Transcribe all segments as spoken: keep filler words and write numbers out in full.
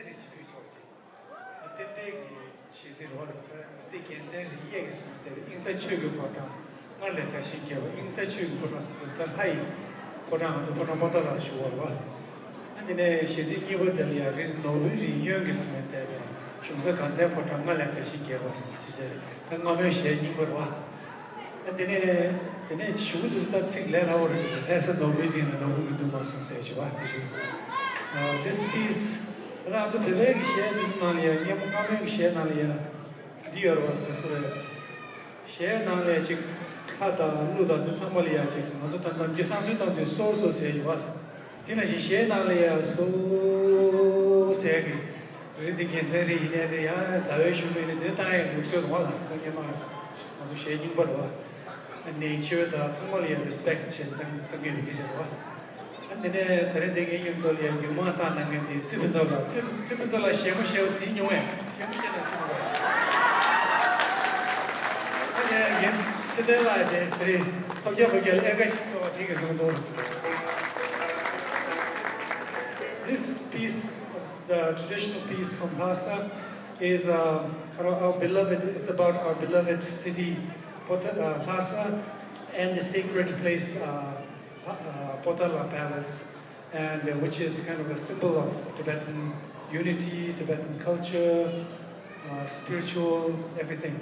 རེ་ཞིག་ཕུལ་ཆོག་ཅིག་ཏན་ཏན་གྱི་གཞི་རྩའི་རོགས་རེད། ད་རེད་དེ་རྒྱལ་མཚན་རིགས་གཡས་ཀྱི་སུ་དེར་དབྱིངས་གསལ་ཆོས་ཀྱི་ཕོ་བྲང་སྔར་ལས་དར་ཞིང་རྒྱས་པ། དབྱིངས་གསལ་ཆོས་ཀྱི་ཕོ་བྲང་སོ་སོ་ད་ལྷ་ཡི་ཕོ་བྲང་ང་ཚོ་ཕོ་བྲང་པོ་ཏཱ་ལར་བཞུགས་པ་རེད་བ། ཨ་དེ་ནས་གཞི་རྩའི་གཉིས་པ་དེ་ལ་ཡང་རི་ནོར་བུའི་རི་གཡོན་གྱི་སུ་ནས་བལྟས་པའི་གཞུང་ས་དགའ་ལྡན་ཕོ་བྲང་སྔར་ལས་དར་ཞིང་རྒྱས་པ་ཞེས་བྱས་ད་སྔ་མོའི་གཞས་རྙིང་པ་རེད་བ། ཨ་དེ་ནས་དེ་ནས་གཞུག་ཏུ་སུ་ད་ཚིག་ལས་སླ་བོ་རེད་ཅེས་ལྷ་ས་ནོར་བུའི་གླིང་ལ་ནོར་བུ་མི་འདུག་མ་གསུངས་ཟེར་བྱས་བ་དེ་རེད། This piece ད་ང་ཚོ་བོད་པའི་གི་གཞས་འདི་ཚོ་ནང་ལ་ཡང་སྔ་མོ་སྔ་མོའི་གི་གཞས་ནང་ལ་ཡང་འདི་ཡོད་རེད་བ། ག་སུ་རེད། གཞས་ནང་ལ་ཡང་ཅིག་ཁ་དང་གླུ་དང་འདི་ཚང་མ་ལ་ཡང་ཅིག་ང་ཚོ་ད་ནམ་རྒྱུན་བསང་གསོལ་བཏང་དུས་སོ་སོ་ཟེར་གྱི་བ། དེ་ནང་བཞིན་གཞས་ནང་ལ་ཡང་སོ་ཟེར་གི་རི་འདི་རྒྱལ་མཚན་རི་ཡིན་ནའི་རེད། ཡང་ཟླ་བའི་ཞུ་མི་ཡིན་ནའི་དེ་བཏང་ཡང་ལུགས་སྲོལ་རུང་བ་ལ་ད་སྔོན་མ་ང་ཚོ་གཞས་རྙིང་པ་རེད་བ། ནེ་ཅར་དང་ཚང་མ་ལ་ཡང་རི་སི་པེག་བྱས་ནས་བཏང་བཏང་གི་ཡོད་པའི་སྐད་ཆ་རེད་བ། ཨ་འདི་ནས་ད་རེས་འདི་ངའི་མཉམ་དུ་ལ་ཡང་རྒྱུད་མང་བཏང་གནང་མཁན་དེ་ཚེ་ཕུན་ཚོགས་ལགས། ཚེ་ཚེ་ཕུན་ཚོགས་ལགས་གཞས་མོ་གཞས་པ་གཟིགས་མྱོང་བས། གཞས་མོ་གཞས་ན་ཚེ་ཕུན་ཚོགས་ལགས། ཨ་ནས་ངའི་ཚེ་བརྟན་ལགས་དེ་དེ་རིང་ཐོབ་རྒྱལ་བོད་རྒྱལ་ཨེ་ཀ་ཤི་ཚོགས་པ་དེ་གི་བཟང་དོ། This piece, the traditional piece from Lhasa, is um, our beloved, it's about our beloved city, Pota- uh, Lhasa, and the sacred place, uh, uh, Potala Palace, and uh, which is kind of a symbol of Tibetan unity, Tibetan culture, uh, spiritual, everything.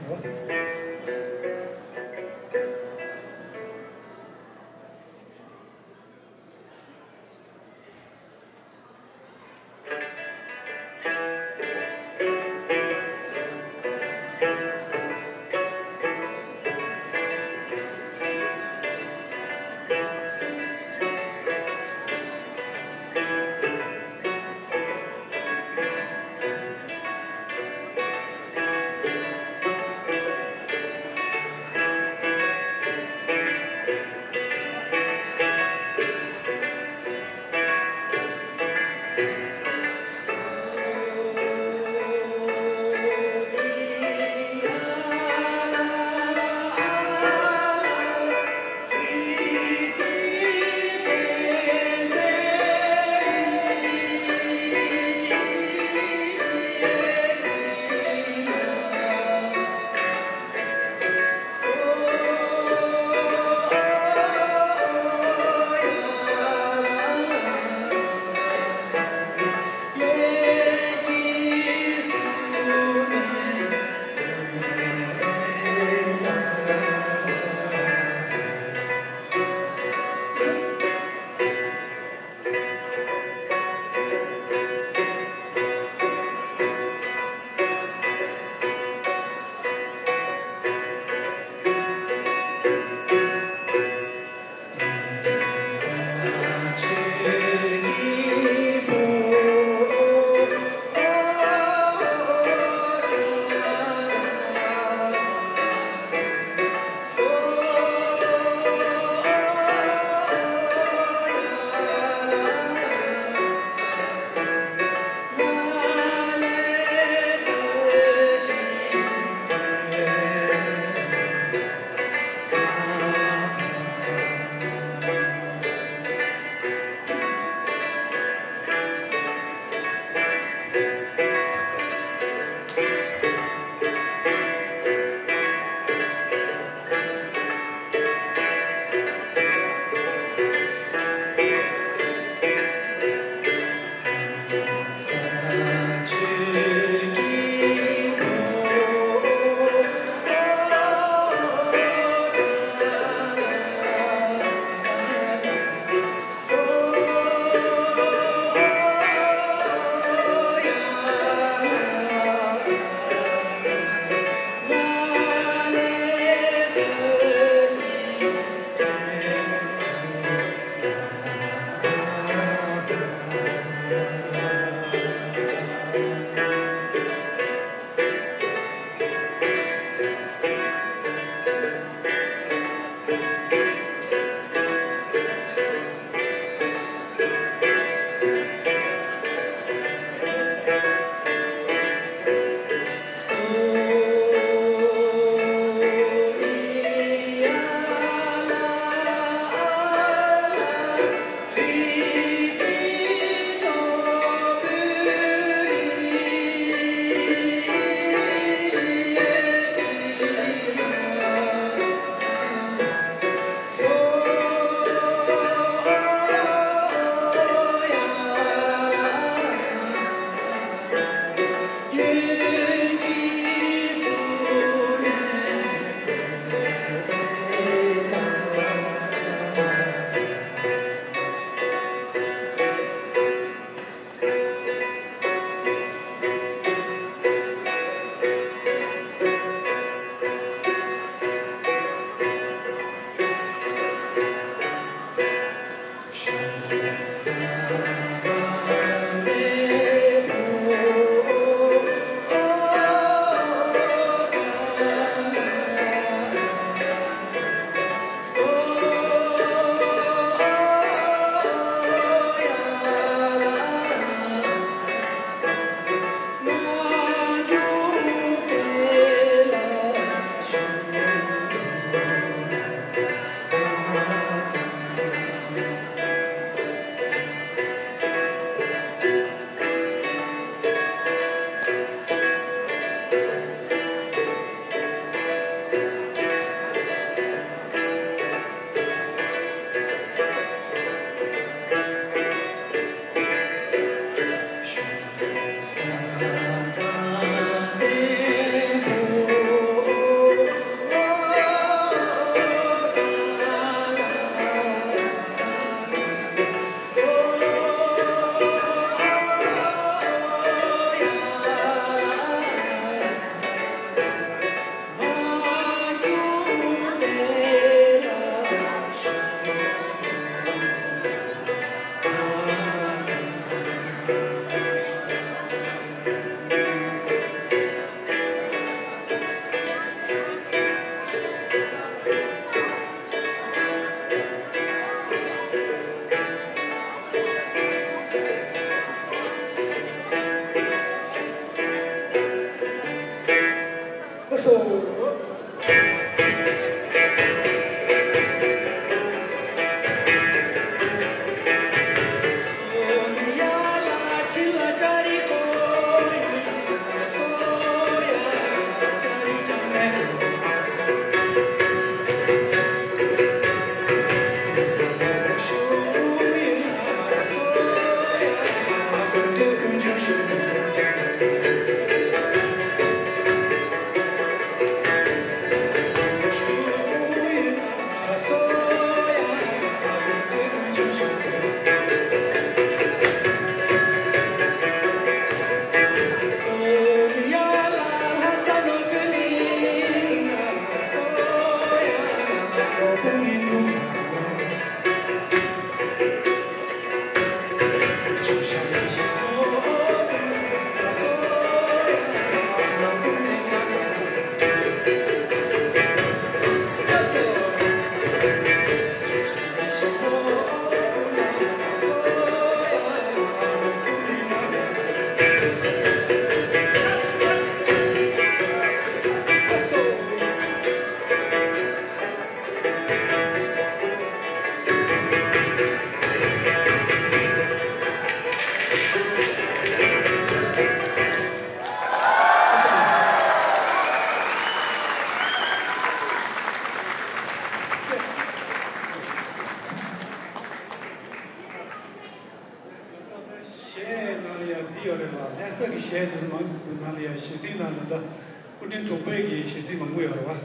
གཞས་ནང་ལ་ཡང་འདི་ཡོད་རེད་པ། ལྷ་ས་གི་གཞས་དེ་ཚོ་མང་ནང་ལ་ཡང་གཞས་ཚིག་ནང་ལ་ད་སྐུ་ཕྲེང་དྲུག་པའི་གི་གཞས་ཚིག་མང་པོ་ཡོད་རེད་པ།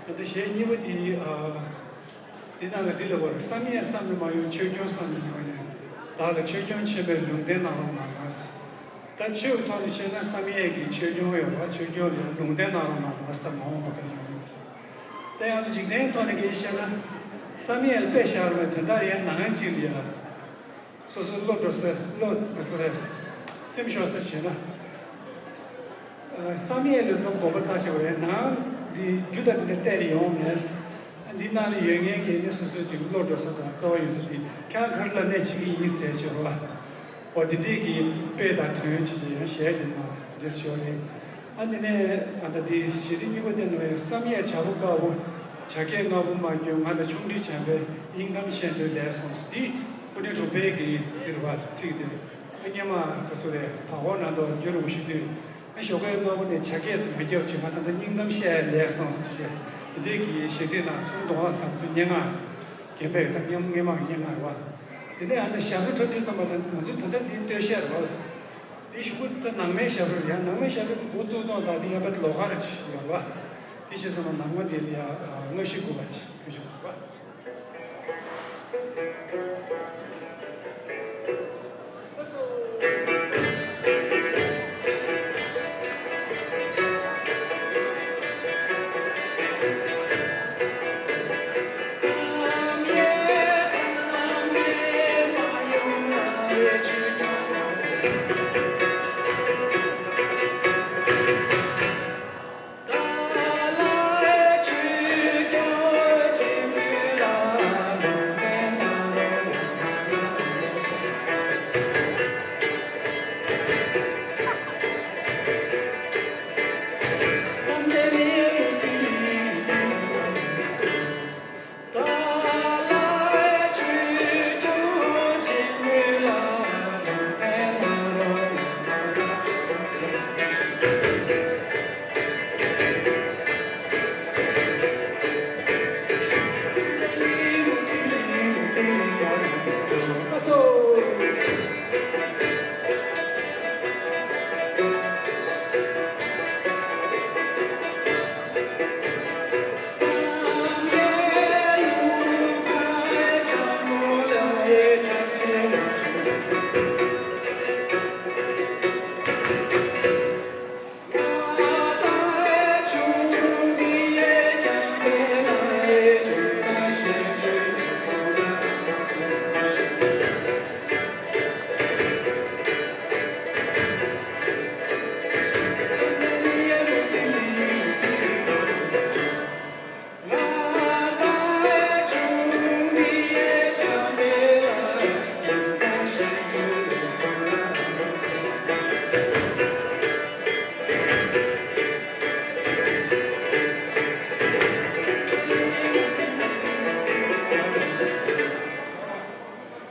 ད་ལྟ་གཞས་གཉིས་པ་འདི་ཨ། འདི་ནང་ལ་འདི་ལབ་པ་རེད། བསམ་ཡས་བསམ་ནས་མ་ཡོང་ཆོས་སྐྱོང་བསམ་ནས་ཡོང་ནས། བདག་ལ་ཆོས་སྐྱོང་ཆེན་པོས་ལུང་བསྟན་གནང་རོགས་གནང་། ད་ཆོས་ཀྱི་ཐོག་ནས་བཤད་ན་བསམ་ཡས་ཀྱི་ཆོས་སྐྱོང་ཡོད་པ། ཆོས་སྐྱོང་ལ་ལུང་བསྟན་གནང་རོགས་གནང་། ད་ལྟ་མ་འོངས་པ་ག་རེ་ཡོང་ཡོད་པ། ད་ཡང་འཇིག་རྟེན་ཐོག་ནས་ག་རེ་བཤད་ན། བསམ་ཡས་ལ་དཔེ་བཞག་རེད་པ། དོན་དག་ཡང་ནང་གཅིག་ལ་ཡ། སོ་སོ་བློ་འགྲོ་ས། བློ་འགྲོ་ས་རེད། སེམས་ཤོར་ས་བྱས་ན། བསམ་ཡས་ལ་བསམ་དགོངས་པ་རྩ་ཆེ་བ་རེད། ནང་འདི་རྒྱུ་དང་འདི་འདྲ་བལྟས་ནས་ཡོང་མེད། འདི་ནང་ལ་ཡོད་མཁན་གྱི་ནི་སོ་སོའི་ཅིག་བློ་འགྲོ་ས་དང་རྩ་བ་ཡོད་ས་དེ་ཁྱང་ཁར་ལ་གནས་བྱེད་ཀྱི་ཡིན་ཟེར་བྱས་པ། འོ་དེ་འདྲས་ཀྱི་དཔེ་དང་དོན་བྱེད་ཀྱི་ཡང་གཞས་དེ་མ་འདྲེས་ཤོར་རེད། ཨ་ནི་ནས་ཨ་ད་དེ་གཞས་ཚིག་གཉིས་པ་དེ་ནི་བསམ་ཡས་བྱ་ཕོ་དཀར་པོ། བྱ་སྐད་རྔ་བོ་མ་སྐྱོན། ང་དང་ཆུང་འདྲིས་བྱམས་པས། སྙིང་གཏམ་བཤད་འགྲོའི་ལས་སོང་ཟེར། དེ་སྐུ་ཕྲེང་དྲུག་པའི་གི་དེ་རེད་པ། ཚིག་དེ། ཨ་སྔོན་མ་ག་ཚོད་རེད། བར་སྐོར་ནང་དུ་རྒྱུ་རུ་ཞུ་དུས། ཨ་ཞོགས་ཀའི་སྔ་པོ་ནས་བྱ་སྐད་ཙམ་མ་རྒྱབ་བྱས། ང་ད་ལྟ་སྙིང་གཏམ་བཤད་ལས་སོང་ཟེར་བྱས། དེ་འདྲས་ཀྱི་གཞས་ཚིག་ནང་གསུང་དུས་ང་ཚོ་སྙན་ངག་རྒན་པས་ད་སྔོན་མ་སྔོན་མ་སྙན་ངག་རེད་པ། དེ་ནས་ཨ་ད་ཞབས་བྲོ་འཁྲབ་དུས་ཙམ་པ་ད་ང་ཚོ་ད་ལྟ་འདི་སྟོད་གཞས་རེད་པ། འདི་གཞུག་གུ་ད་ནང་མའི་ཞབས་བྲོ་རེད། ཡང་ནང་མའི་ཞབས་བྲོ་འགོ་བཙུགས་སྟངས་དང་འདི་ཡང་པ་ལོགས་ཀ་རེ་ཡོད་པ། དེ་བྱས་ཙང་ནང་མ་འདི་ལ་ཡང་ལྔ་བཞི་དགུ་པ་ཅིག་ཞུ་ཆོག་པ།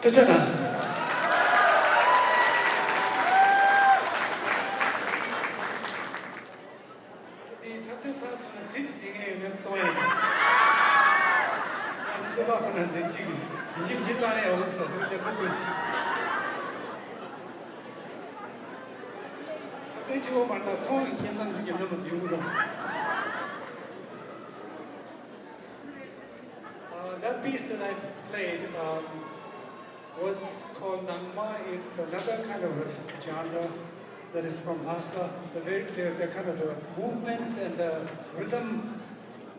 ཐུགས་རྗེ་གནང་། འདི་འཁྲབ་སྟོན་ཚར་སོང་ན་གཟིགས་གཟིགས་མཁན་ཡོད་ན་བཙོང་ཡ་ཡིན། ང་ཚོ་ལྟོས་པ་ཁོ་ན་ཚོས་གཅིག་ཡིན་གཅིག་མིན་གཅིག་བཏང་ནས་འོང་ཟེར་དུས་ལེགས་པོ་འདུག་འཁྲབ་སྟོན་གཅིག་པོ་མ་རེད། ད་ཚོང་གི་སྐྱེ་ནམ་གྱི་སྐྱེ་ནམ་དེ་ཡོང་གི་རེད། Uh, that piece that I played, um, was called Nangma. It's another kind of a genre that is from Lhasa. The very, the, the kind of, uh, movements and the rhythm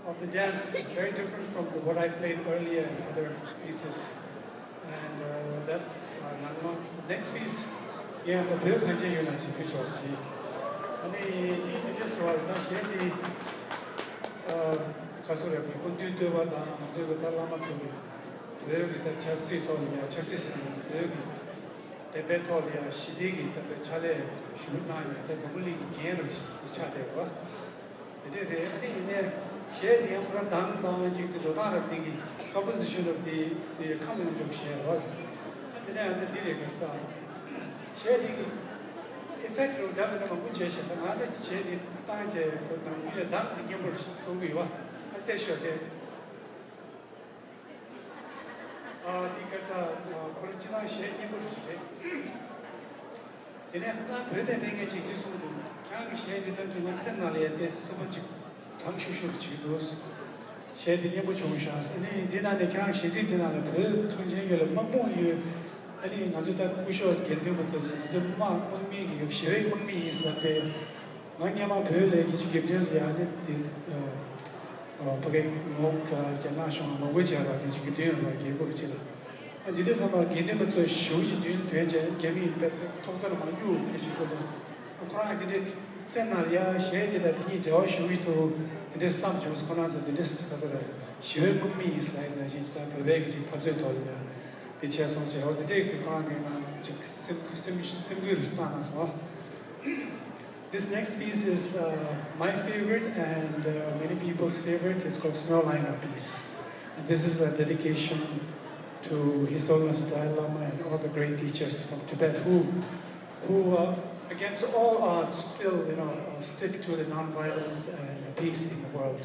of the dance is very different from the, what I played earlier in other pieces. And, uh, that's, uh, Nangma. The next piece, yeah, བོད་གངས་ཅན་ཡུལ་ལ་ཅིག་ཕུལ་ཆོག་ཅིག་ཨ་ནི་འདི་འདི་འདྲ་ཟེར་བ་ལ་ད་གཞན་འདི། ཨ། ཁ་སོ་རེ་བོད་སྐུ་མདུན་བསྟོད་པ་དང་ང་ཚོའི་གི་ད་བླ་མ་ཚོ་གི་བོད་ཀྱི་ད་ཆབ་སྲིད་ཐོག་ལ་ཡ་ཆབ་སྲིད་ཟེར་ན་བོད་ཀྱི་བདེན་པའི་ཐོག་ལ་ཡ་ཞི་བདེ་གི་ད་པའི་ཕྱག་ལས་ཞུ་གནང་ཡ་ད་འཛམ་བུ་གླིང་གི་འགན་རེད་དེ་ཆགས་བསྡད་པ་དེ་འདྲ་རེད། ཨ་ནི་ཡིན་ནའི་གཞས་དེ་ཡང་ཁོ་རང་དང་དང་ཅིག་དེ་འགྲོ་སྟངས་རབ་དེ་གི་ཀོམ་པོ་ཟི་ཤན་རབ་དེ་དེ་ཁམས་ལ་འཇོག་བྱས་ར་བ། ཨ་དེ་ནས་ཨ་ད་འདི་རེད་ག་ས། གཞས་དེ་གི་ཨི་ཕེག་རུ་འདྲ་མི་འདྲ་མང་པོ་བྱས་ཤག་ད་ང་ད་གཞས་དེ་བཏང་བྱས་ཁོ་ནང་མི་ལ་གདངས་དེ་སྙན་པོ་གསུང་གི་ཡོད་བ། ཨ་བལྟས་ཤོག་དེ། ཨ་འདི་ག་ས། ཁོ་རང་སྤྱི་བཏང་གཞས་སྙན་པོ་ཞིག་རེད། དེ་ནས་ཁ་སང་བོད་ནས་ཕེབས་མཁན་ཅིག་འདི་གསུངས་འདུག་ཁྱེད་རང་གི་གཞས་འདི་ལྟ་དུས་ང་སེམས་ནང་ལ་ཡ་དེ་སེམས་པ་ཅིག་གྲང་ཤུར་ཤུར་ཅིག་འདུག་གཞས་འདི་སྙན་པོ་བྱུང་ཤག་ཨ་ནི་འདི་ནང་ནས་ཁྱེད་རང་གཞས་ཚིག་འདི་ནང་ལ་བོད་གངས་ཅན་ཡུལ་ལ་དམག་དཔུང་ཡོད། ཨ་ནི་ང་ཚོ་ད་སྐུ་ཞབས་དགེ་འདུན་པ་ཚོ་ང་ཚོ་དམག་དམག་མི་གི་ཞི་བའི་དམག་མི་ཡིན་ཟེར་བ་དེ། ང་སྔོན་མ་བོད་ལ་བརྒྱད་ཅུ་གྱ་བདུན་ལ་ཡ་ནི་དེ་ཕ་གི་ངོ་རྒྱ་ནག་གཞུང་ངོ་རྒོལ་བྱས་པ་བརྒྱད་ཅུ་གྱ་བདུན་ལ་རྒྱལ་སྒོ་རུ་ཕྱིན་ལ། ཨ་འདི་འདྲ་བསམ་པ་དགེ་འདུན་པ་ཚོས་ཞེ་པོ་ཅིག་མདུན་དོན་བྱས་རྒྱ་མི་ཡིན་པས་ཐོག་ཚར་མ་གཡུག་དེ་འདྲ་ཞིག་སོང་ལ། ཁོ་རང་དེ་འདྲའི་སེམས་ནང་ལ་ཡ་གཞས་དེ་དང་དེ་གཉིས་འབྲེལ་བ་ཞེ་པོ་ཅིག་འདུག་དེ་འདྲའི་བསམ་བྱུང་སོང་། ཁོ་རང་ཚོ་དེ་འདྲའི་ཁ་ཚོ་རེད། ཞི་བའི་དམག་མི་ཡིན་ཟེར་ཡ་ནང་བཞིན་ཅིག་ད་བོད་པའི་གི་ཅིག་འཐབ་རྩོད་ཐོག་ལ་ཡ་དེ་བྱས་སོང་ཟེར་ཡ་དེ་འདྲའི་གི་ཁོ་རང་གི་ནང་ཅིག་སེམས་སེམས་སེམས་འགུལ་རེ་བཏང་གནང་སོང་། This next piece is, uh, my favorite and, uh, many people's favorite. It's called Snow Liner piece. And this is a dedication to His Holiness the Dalai Lama and all the great teachers from Tibet who, who, uh, against all odds, still, you know, uh, stick to the non-violence and peace in the world.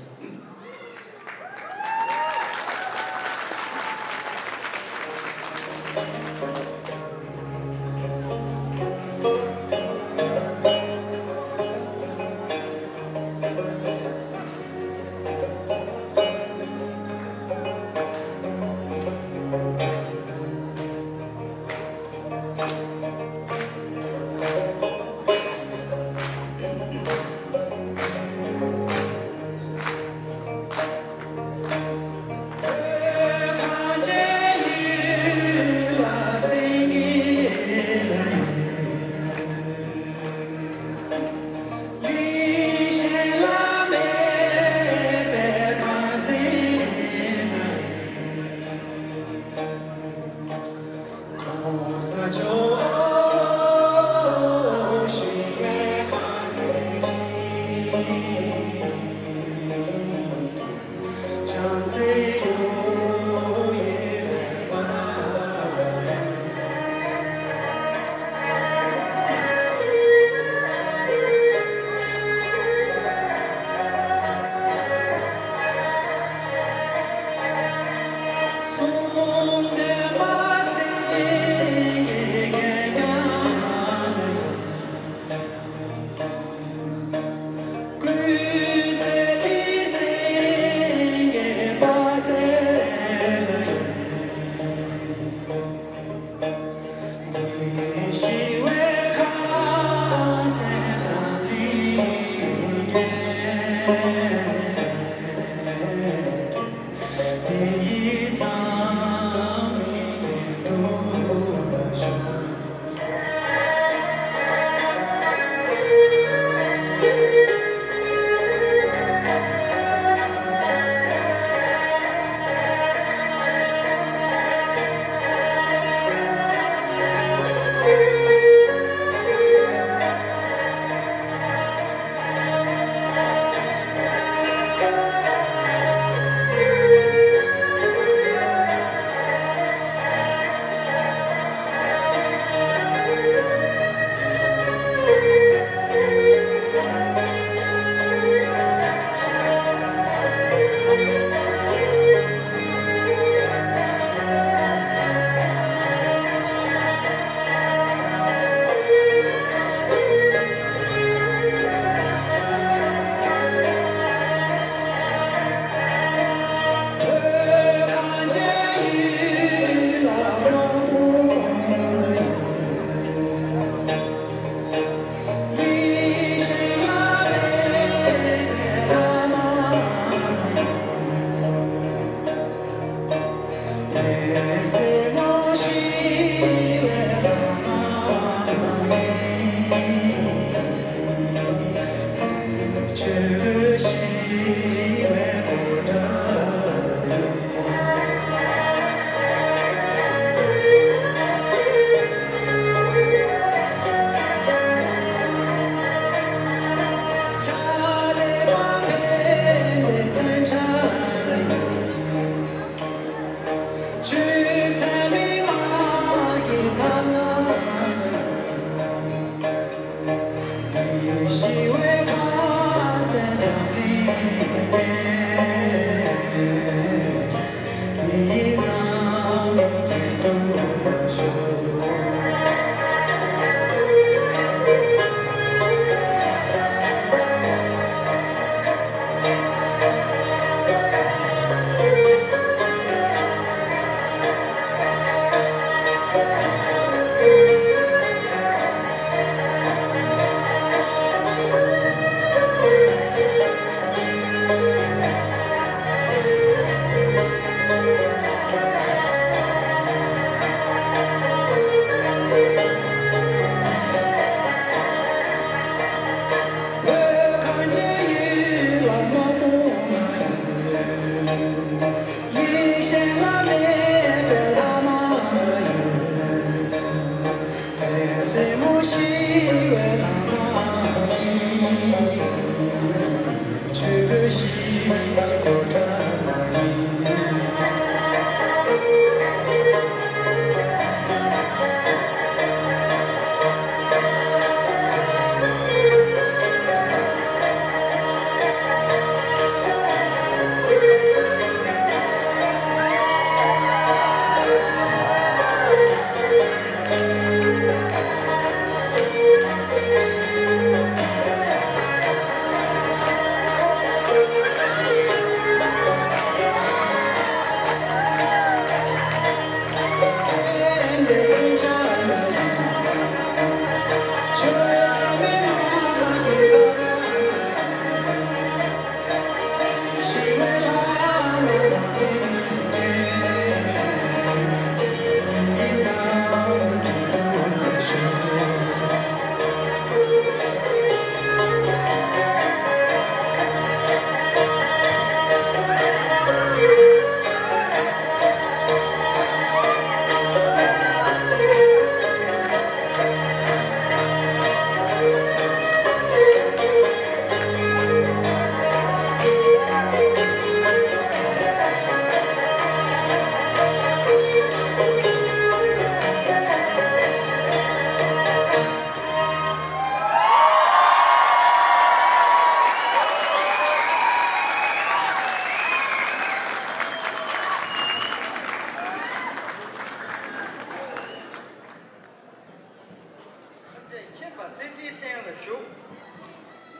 ཐམས་ཅད་མཁྱེན་པ་གསེར་ཁྲིའི་སྟེང་ལ་བཞུགས།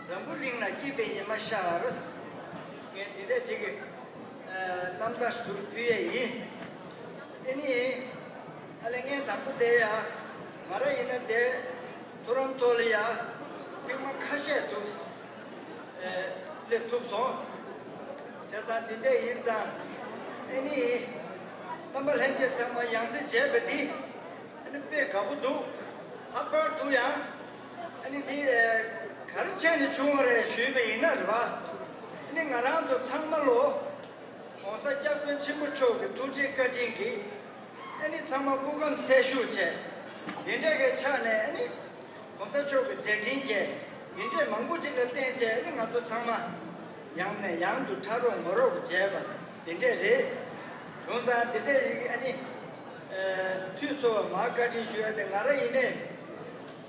འཛམ་བུ་གླིང་ལ་སྐྱིད་པའི་ཉི་མ་ཤར། ངས་འདི་འདྲ་ཅིག་གི་རྣམ་ཐར་ཟུར་ཕུལ་ཡས་ཡིན། དེ་ནི་ཨ་ལས་ངས་དང་པོ་དེ་ཡ་ང་རང་ཡིན་ན་དེ་ཐོ་རོན་ཐོ་ལ་ཡ་ཐེངས་མ་ཁ་ཤས་འདུག་སླེབས་ཐུབ་སོང་། བྱས་ཙང་འདི་འདྲ་ཡིན་ཙང་ཨ་ནི་རྣམ་པ་ལྷན་རྒྱས་ཚང་མ་ཡང་སེ་མཇལ་བ་འདི། ཨ་ནི་དཔེ་དགའ་པོ་འདུག་ལྷག་པར་དུ་ཡང་ཨ་ནི་དེ་ག་རེ་བྱས་ནས་བྱུང་བ་རེད་ཞུས་པ་ཡིན་ན་རེད་པ། ཨ་ནི་ང་རང་ཚོ་ཚང་མ་ལོ་༸གོང་ས་༸སྐྱབས་མགོན་ཆེན་པོ་མཆོག་གི་ཐུགས་རྗེ་བཀའ་དྲིན་གྱིས་ཨ་ནི་ཚང་མ་སྐུ་ཁམས་གསལ་ཤོས་བྱས། འདི་འདྲ་གི་ཆ་ནས་ཨ་ནི་༸གོང་ས་མཆོག་གི་མཛད་འཕྲིན་གྱིས་འདི་འདྲ་མང་པོ་ཅིག་ལ་བརྟེན་བྱས་ཨ་ནི་ང་ཚོ་ཚང་མ་ཡང་ནས་ཡང་དུ་ཕྲ་རོགས་ངོ་རོགས་བྱས་པ་འདི་འདྲ་རེད། བྱུང་ཙང་འདི་འདྲ་ཡིན་ཨ་ནི། ཨ། འཐུས་ཚོ་མར་བཀའ་དྲིན་ཞུ་ཡ་དེ་ང་རང་ཡིན་ནའི་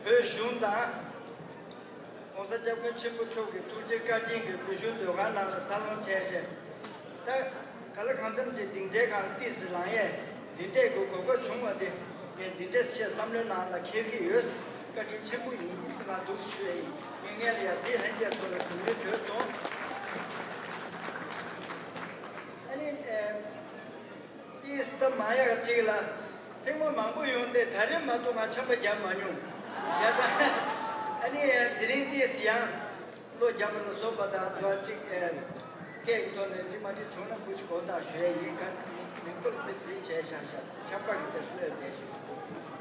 བོད་གཞུང་དང་༸གོང་ས་༸སྐྱབས་མགོན་ཆེན་པོ་མཆོག་གི་ཐུགས་རྗེ་བཀའ་དྲིན་གྱིས་བོད་གཞུང་ཟློས་གར་ནང་ལ་འཚར་ལོངས་བྱས་བྱས། ད་ག་ལ་གང་འཚམ་ཅིག་སྡིངས་ཆའི་སྒང་ལ་ཏོག་ཙམ་ལངས་ཡས་འདི་འདྲས་ཀྱི་གོ་སྐབས་བྱུང་བ་དེ་ངས་འདི་འདྲས་ཆེས་བསམ་བློའི་ནང་ལ་འཁྱེར་གྱི་ཡོད། བཀའ་དྲིན་ཆེན་པོ་ཡིན་ཟེར་ང་འདུག་ཞུ་ཡས་ཡིན། ངས་སྔོན་ལ་ཡ་འདི་ལྷན་རྒྱས་ཚོ་ལ་གྲོས་མོལ་བྱས་སོང་། ཨ་ནི། ཨ། ཏིས་ད་མ་ཡག་ཅིག་ལ། ཐེངས་མ་མང་པོ་ཡོང་སྟེ་ད་རེས་མ་གཏོགས་ང་ཆམ་པ་བརྒྱབ་མ་མྱོང་། བྱས་ཙང་ཨ་ནི་དེ་རིང་ཏིས་ཡང་བློ་རྒྱ་མ་ལ་སོགས་པ་དང་འདྲ་ཅིག་ཨེ། སྐད་ཀྱི་ཐོག་ནས་འགྲིག་མ་འགྲིག་བྱུང་ན་སྐུ་མཁྱེན་དགོངས་དག་ཞུ་ཡས་ཡིན། ག་མིང་པོ་ལ་དཔེ་འདི་བྱས་བཞག་བཞག་ཆམ་པ་གི་དེ་ལྷོད་བསྡད་ཞུ།